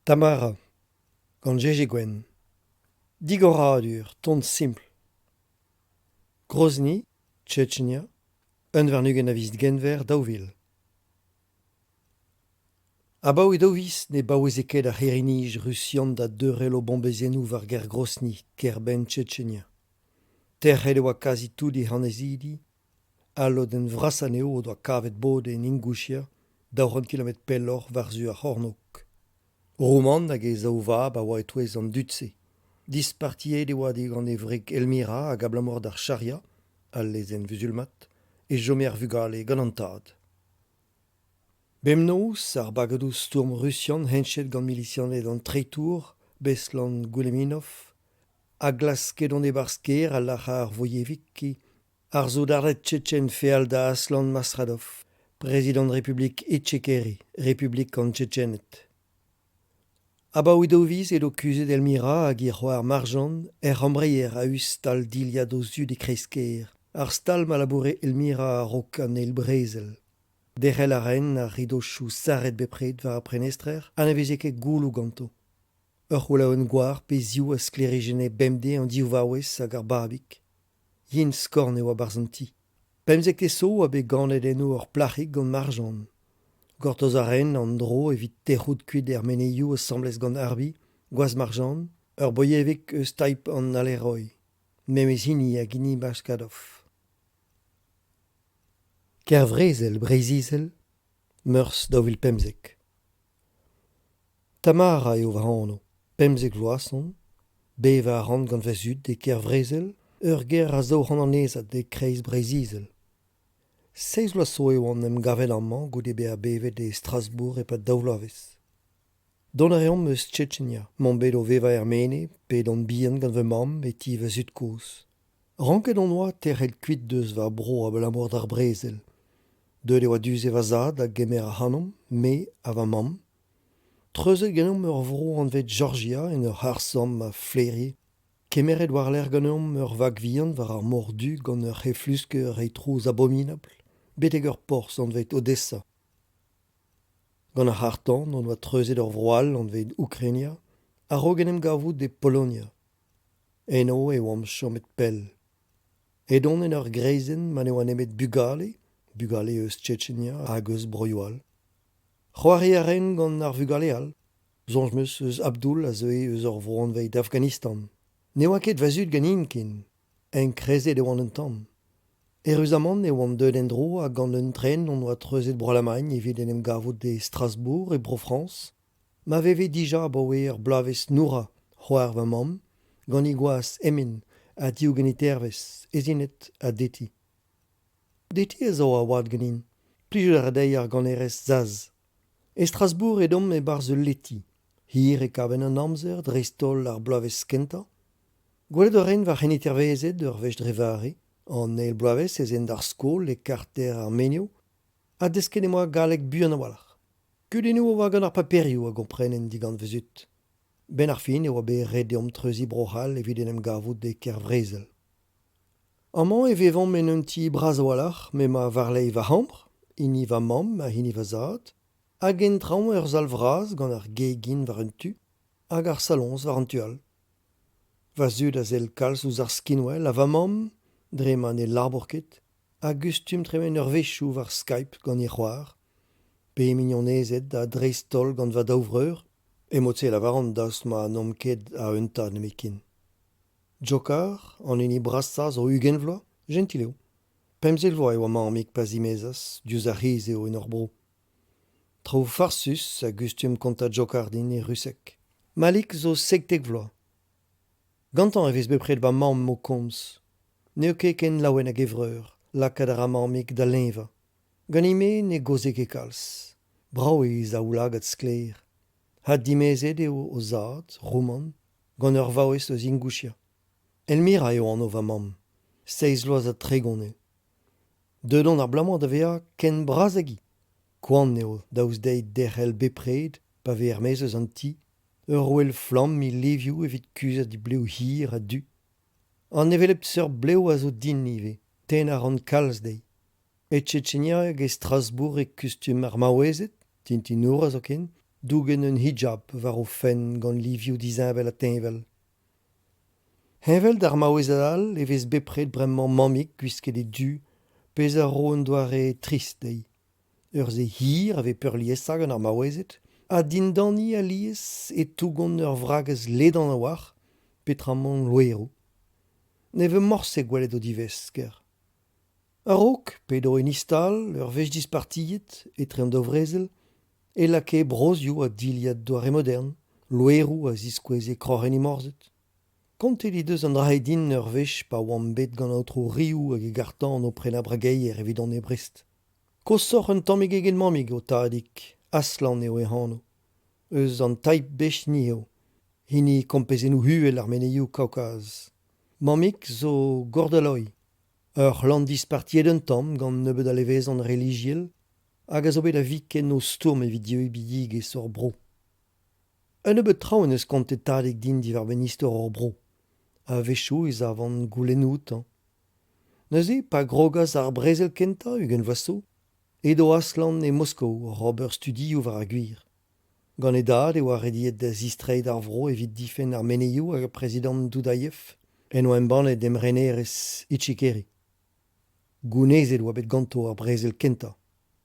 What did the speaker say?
Tamara, gant Gégé Gwenn. Digoradur, ton simpl. Grozny, Tchetchenia, 21 a viz Genver 2000. Abaoe daou viz ne baoueze ket ar c'hirri-nij rusian da deurel o bombezennoù war gêr Grozny, kêr-benn Tchetchenia. Tec'het e oa kazi tout he annezidi, Al lodenn vrasañ anezho o doa kavet bod en Ingouchia, 200 kilometr pelloc'h war-zu ar c'hornôg. Roman hag e zaou vab a oa e-touez an dud-se. Dispartiet e oa digant e wreg Elmira hag abalamour d'ar charia, al lezenn vuzulmat, e chome ar vugale gant an tad. Bemnoz, ar bagadoù stourm rusian heñchet gant milisianed an treitour Beslan Gouleminov a glaske dont e-barzh kêr a lac'hañ ar Voyeviki Ar soudarded tchetchen feal da Aslan Maskhadov, prezidant Republik Etchekeri, Republik an Tchetchened. Abaoe daou viz edo kuzhet Elmira hag he c'hoar Marjan er c'hambreier a-us stal dilhad o zud e kreiz-kêr, ar stal ma laboure Elmira a-raok an Eil Brezel. Derc'hel a raent ar ridochoù sarret bepred war ar prenestrer ha ne veze ket gouloù ganto. Ur c'houlaouenn goar pe ziv a sklêrijenne bemdez an div vaouez hag ar babig. Yen-skorn e oa 'barzh an ti. Pemzektez zo oa bet ganet eno ur plac'hig gant Marjan. Gortoz a raent an dro evit tec'hout kuit er menezioù asambles gant Arby, gwaz Marjan, ur boyevig eus Type an Aleroy, memes hini hag hini Maskhadov. Kervrezel Breizh-Izel, Meurzh 2015. Tamara eo va anv, 15 vloaz on, bevañ a ran gant va zud e Kêrvrezel, ur gêr a 200 annezad e-kreiz Breizh-Izel. Seizh vloaz zo e oan em gavet amañ goude bezañ bevet e Strasbourg e-pad daou vloavezh. Dont a reomp eus Tchetchenia, m'omp bet o vevañ er Menez p'edon bihan gant va mamm e ti va zud-kozh. Ranket hon oa tec'hel kuit deus va bro abalamour d'ar brezel. Deuet e oa du-se va zad da gemer ac'hanomp, me ha va mamm. Treuzet ganeomp ur vro anvet Jorjia en ur c'harr-samm a flaerie. Kemeret war-lerc'h ganeomp ur vag vihan war ar mor Du gant ur c'heflusker reiñ trouz abominabl, betek ur porzh anvet Odessa. Gant ar c'harr-tan hon oa treuzet ur vro all anvet Ukrainia a-raok en em gavout e Polonia. Eno e oamp chomet pell. Edon en ur greizenn ma ne oa nemet bugale, bugale eus Tchetchenia hag eus broioù all. C'hoari a raen gant ar vugale all. Soñj 'm eus eus Abdul a zeue eus ur vro anvet Afghanistan. Ne oa ket va zud ganin ken. Enkrezet e oan un tamm. Eüruzamant e oan deuet en-dro ha gant un tren hon oa treuzet Bro-Alamagn evit en em gavout e Strasbourg e Bro-Frañs, ma veve dija abaoe ur bloavezh Noura, c'hoar va mamm, gant he gwaz Emin ha div genitervez, Ezined ha Deti. Deti a zo a oad ganin. Plijout a ra dezhi ar ganerez Zaz. E Strasbourg edomp e-barzh ul leti. Hir e kaven an amzer, dreist-holl ar bloavezh kentañ. Gwelet a raen va c'henitervezed ur wech dre vare. An eil bloavezh ez en d'ar skol e karter ar Menio ha desket em boa galleg buan a-walc'h. Kudennoù a oa gant ar paperioù a gomprenen digant va zud. 'Benn ar fin e oa bet ret deomp treuziñ Bro-C'hall evit en em gavout e Kêrvrezel. Amañ e vevomp en un ti bras a-walc'h m'emañ war-lerc'h va c'hambr, hini va mamm ha hini va zad, hag en traoñ ur sal vras gant ar gegin war un tu hag ar saloñs war an tu all. Va zud a sell kalz ouzh ar skinwel ha va mamm, dre ma ne labour ket, a gustum tremen eurvezhioù war Skype gant he c'hoar, pe he mignonezed ha dreist-holl gant va daou vreur, e mod-se e lavaran daoust ma n'omp ket a-un tad nemetken. Joker, an hini brasañ zo 20 vloaz, jentil eo. 15 vloaz e oa mammig pa zimezas, diouzh ar c'hiz eo en hor bro. Traoù farsus a gustum kontañ Joker din e ruseg. Malik zo 17 vloaz. Gantañ e vez bepred va mamm o komz. N'eo ket ken laouen hag e vreur, lakaat a ra mammig da leñvañ. Ganin-me ne gaoze ket kalz. Brav eo e zaoulagad sklaer. Ha dimezet eo o zad, Roman, gant ur vaouez eus Ingouchia. Elmira eo anv va mamm. Seizh vloaz ha 30 eo. Deuet on ar bloaz-mañ da vezañ ken bras hag hi. Koant eo daoust dezhi derc'hel bepred, pa vez er-maez eus an ti, ur ouel flamm he livioù evit kuzhat he blev hir ha du. An hevelep seurt blev a zo din ivez, tennañ a ran kalz dezhi. E Tchetchenia hag e Strasbourg e kustum ar maouezed, tintinourez zoken, dougen un hijab war o fenn gant livioù disheñvel ha teñval. Heñvel d'ar maouezed all e vez bepred bremañ mammig gwisket e du, pezh a ro un doare trist dezhi. Ur sae hir a vez peurliesañ gant ar maouezed ha dindani alies e tougont ur vragez ledan a-walc'h peotramant loeroù. Ne vez morse gwelet o divesker. A-raok p'edo en istal ur wech dispartiet etre an daou vrezel e lakae brozhioù ha dilhad doare modern, loeroù a ziskoueze kroc'hen imorzhed. Kontet he deus an dra-se din ur wech pa oamp bet gant aotrou Riou hag e garr-tan o prenañ brageier evidon e Brest. Koshoc'h un tammig eget mammig eo tadig, Aslan eo e anv. Eus an Taip Bechni eo, hini kompezennoù uhel ar menezioù Kaokaz. Mammig zo Gordaloy, ur c'hlann dispartiet un tamm gant nebeut a levezon relijiel hag a zo bet a-viken o stourm evit dieubidigezh hor bro. Un nebeud traoù en deus kontet tadig din diwar-benn istor hor bro. A-wechoù e savan goulennoù outañ. Neuze pa grogas ar brezel kentañ ugent vloaz zo, edo Aslan e Moskow oc'h ober studioù war ar gwir. Gant e dad e oa rediet da zistreiñ d'ar vro evit difenn ar menezioù hag ar prezidant Doudaïev en doa embannet emrenerezh Itchikeri. Gounezet e oa bet ganto ar brezel kentañ.